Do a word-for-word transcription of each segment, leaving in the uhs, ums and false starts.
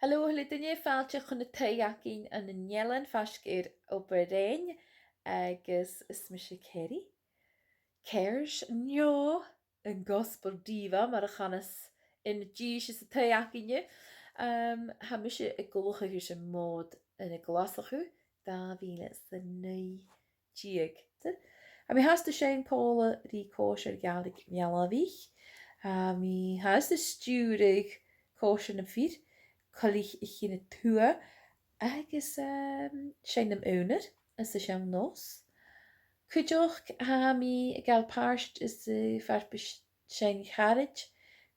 Hello, a h-uile duine, fàilte chun an taigh againn ann an Eilean faisg air Obar Dheathain, agus is mise Kerry. Ceart, no an Gospel Diva, mar a chanas an dithis san taigh againne. Um, tha mise ag ullachadh airson Mòd ann an Glaschu, dà mhìle 's a naoi deug. Tha mi fhathast a' seinn pòla ri Còisir Ghàidhlig Mealbhaich. Tha mi fhathast a' stiùireadh Còisir nam Fir, Coilich a' Chinn a Tuath, agus, um, seinn nam aonar anns an t-seann nòs. Cuideachd, tha mi a' gabhail pàirt anns a' fharpais seinn charaid,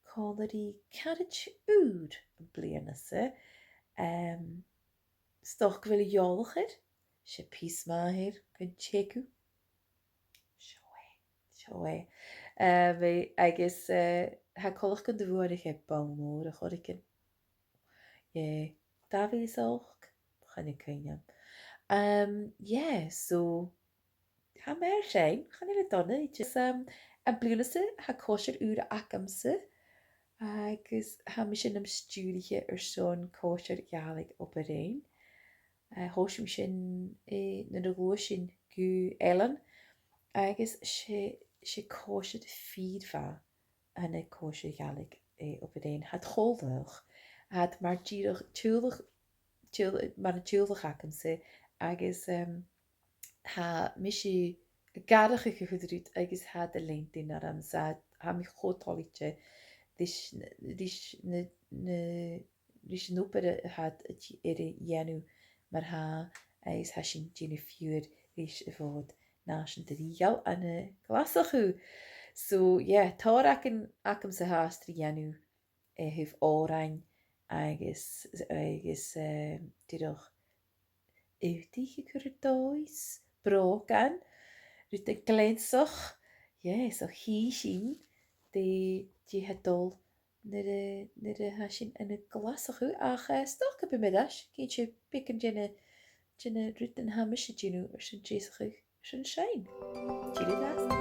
còmhla ri caraid ùr am bliadhna-sa. Um, 'S dòcha gu bheil thu eòlach air, 's e pìos math air gun teagamh. Seo e, seo e. Um, agus, eh, tha coltach gun do bhuannaich e bonn òir air choreigin. Yeah, dà mhìle 's a h-ochd, chan eil cuimhne agam. Um, yeah, so, tha mi air seinn, chan eil e dona, just, um, am bliadhna-sa, tha còisir ùr agamsa, agus tha mise nam stiùiriche airson Còisir Ghàidhlig Obar Dheathain. Eh, thòisich mi sin, eh, nuair a ghluais sinn gu Eilean, agus 's e, 's e còisir fìor mhath a th' ann an Còisir Ghàidhlig, eh, Obar Dheathain. Tha iad cho laghach, tha iad mar dìreach teaghlach, teagh-, mar an teaghlach agamsa, agus, em, tha mise ag atharrachadh a h-uile rud agus tha iad a' leantainn orm, 's tha, tha mi cho toilichte ris, ris na, na, ris an obair a tha iad a' dè-, air a dhèanamh mar-thà, agus tha sinn a' dèanamh fiughair ris a' Mhòd Nàiseanta Rìoghail ann an Glaschu. So, yeah, tòrr againn, agamsa fhathast ri dhèanamh, eh, a thaobh òrain agus, agus, eh, dìreach aodaich a chur air dòigh, brògan, rudan gleansach. Yeah, so chì sinn dè, dè tha dol nuair a, nuair a tha sinn ann an Glaschu, ach, eh, 's dòcha gum bi mi air ais, ged a tha beagan de na, de na rudan a tha mise a' dèanamh airson deasachadh airson seinn. Tìoraidh an-dràsta.